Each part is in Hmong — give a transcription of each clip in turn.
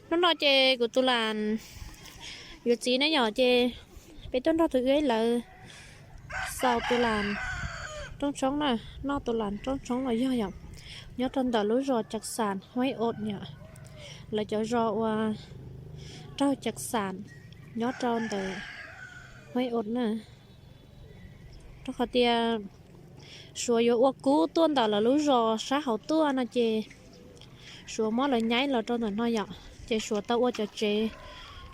Hnub no ces kuv tus lam yuav txiv ne yom, ces peb tuaj nrog tus wb lawv xaus tus lam roob tshoob na, noj tus lam roob tshoob los yog yom, nyob rau ntawm lub zos Cam Xam Huaib Os yom, lawv cov zos uas raug Cam Xam nyob rau ntawm Huaib Os na. Rau qhov tias Suav yuav ua kub tuaj ntawm lawv lub zos sab hauv tuaj no ces Suav muab lawv nyaib los rau ntawm no yom, ces Suav tau ua cov tsev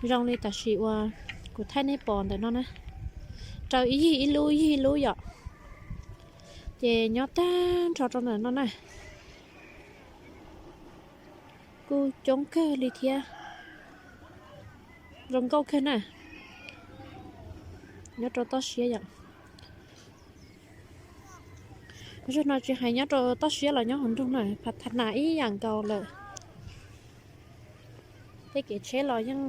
zoo li tam sim uas kuv thaij nej pom ntawm no na, raws ib yig ib lub ib yig ib lub yom, ces nyob tag nrho rau ntawm no na. Kuj coob kawg li thiab, zoo nkauj kawg na. Nyob rau toj siab yom. Zaum no tsis hais nyob rau toj siab los nyob hauv nroog na, phav thas nas ib yam nkaus lawm. Tej kev tsheb los yeej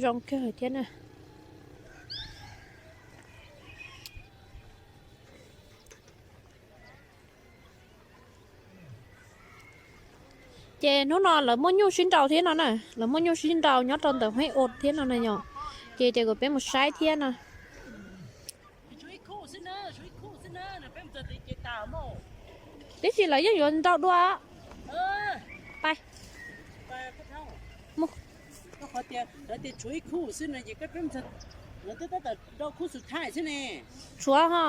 zoo kawg thiab na. Ces hnub no lawv muaj nyuj sib nraus thiab no na, lawv muaj nyuj sib nraus nyob rau ntawm Huaib Os thiab no na yom. Ces tias kom peb mus saib thiab no. Tab sis lawv yeej yuav nraus dua. Pais. Mus. Tshuav ho.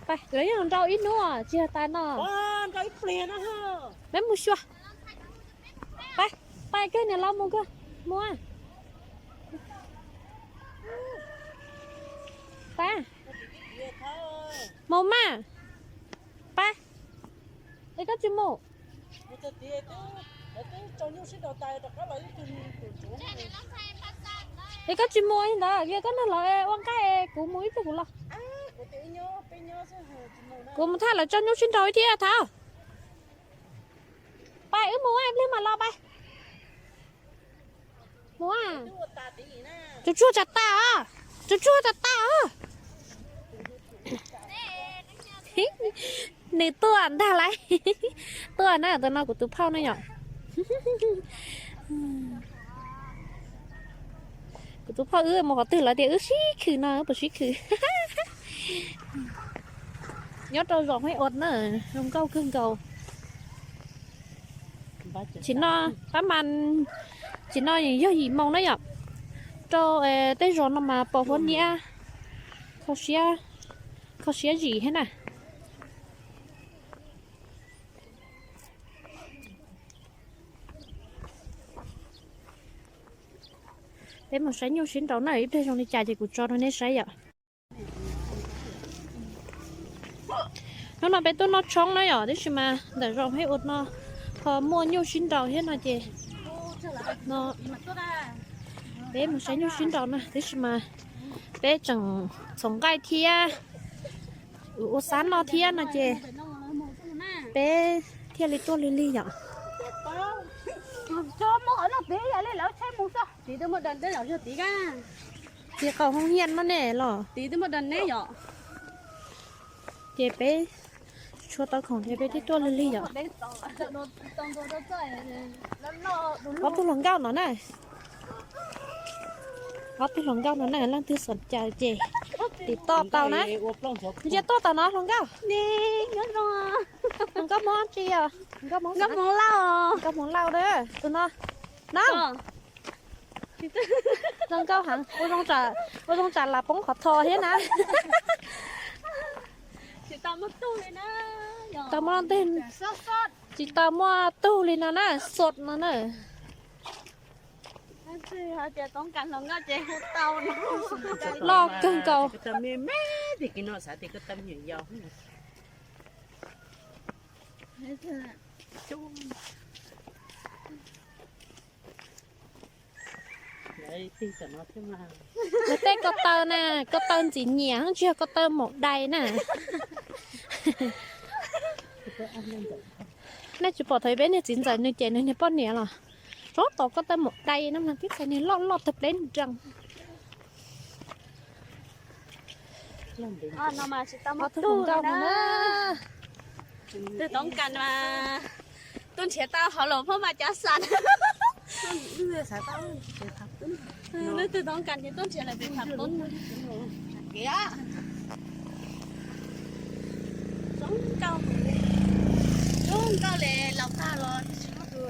Pais, lawv yeej nraus ib hnub tsis yog tas no. Peb mus xyuas. Pais, pais kawg niam laus mus kawg. Mus. Pais. Mus mas. Pais. Es koj tsis mus? Es koj tsis mus li ntawd, yog koj nrog lawv ua nqaij es kuv mus ib pliag kuv los. Kuv mus thaj lawv tso nyuj sib nraus thiab thaum. Pais wb mus ib pliag mam los pais. Mus. Tus tsuag tsam tas os, tus tsuag tsam tas os. Nws tuaj ntag lauj. Tuaj na, tus no kuv tus phauj ne yom. Kuv tus phauj wb mus qhov twg lawv tias wb sib khwm no, wb puas sib khwm. Nyob rau zos Huaib Os na, zoo nkauj kawg nkaus. Tsim no, pab mas, tsim no yog yim moo na yom. Rau tej zos no mas pos huab niab, kho siab zim thiab na. Peb mus saib nyuj sib nraus na, ib pliag zoo li cas ces kuv tso rau nej saib yom. Hnub no peb tuaj noj tshoob na yom, tab sis mas ntawm zos Huaib Os no ho muaj nyuj sib nraus thiab no ces no peb mus saib nyuj sib nraus na, tab sis mas peb tseem txhoov nqaij thiab ua xab noj thiab no ces peb thiaj li tuaj lig lig yom. Tsis qaum hoob hiaj no ne los. Ces peb tshuav tau khoom ces peb thiaj tuaj lig lig yom. Ob tug hluas nkauj no na, ob tug hluas nkauj no na, leej twg xom cas ces tiv toj tau na. Ntsia tuaj tom no hluas nkauj. Hluas nkauj Hmoob tsi os? Nkauj Hmoob Lauj na, tus no. No. Zoo nkauj heev, ua zoo tsam lam poob qhov tho thiab na. Tsis tau muaj leej twg, tsis tau muaj tug li no na, xom no na. Loj kawg nkaus. Lawv tej ko taw na, ko taw ntxim nyiam, tsis yog ko taw maum dais na. Nej tsis pom thaum peb niag txiv ntxawm nws cem nws niag poj niam los, tsob tom ko taw maum dais no mas tib txhais niag loj loj tawg pleb nrees. Ob tug hluas nkauj no na, twb toob kas mas Tuaj nrhiav tau hauv los phoj mas cov xas. Leej twg toob kas ces tuaj nrhiav lawm pem Phav Poob. Zoo nkauj, zoo nkauj li laus tag los tsis muaj tus.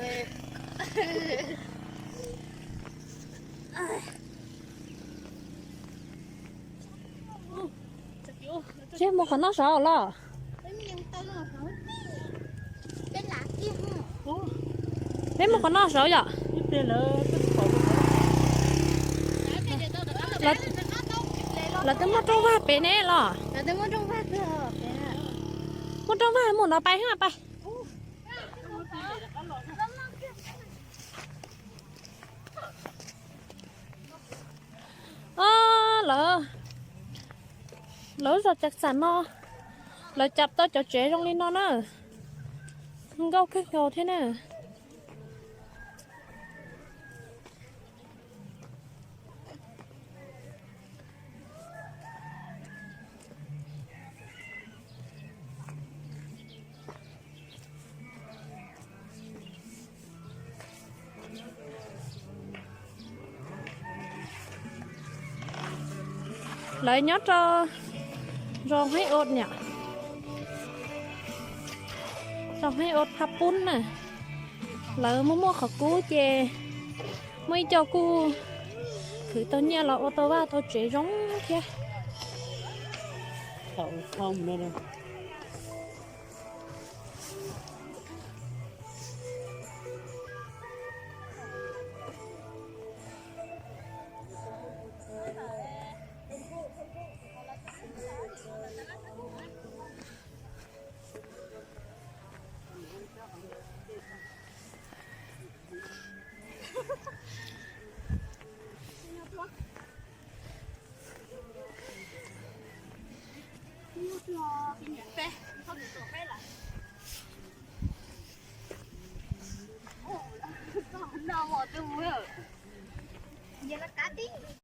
Seb mus qhov no saud los. Peb mus qhov no saud yom. Lawv twb muaj rooj vag pem ne los. Muaj rooj vag mus no pais ha pais. Lawv, lawv zos Cam Xam no, lawv cam tau cov tsev zoo li no na. Nkauj kawg nkaus thiab na. Lawv nyob rau zos Hmoob Ua, zos Hmoob Ua Phaj Pub na. Lawv muaj muaj qhov kub ces muaj ib co kuj khwv tau nyiaj los ua tau vaj tau tsev zoo thiab.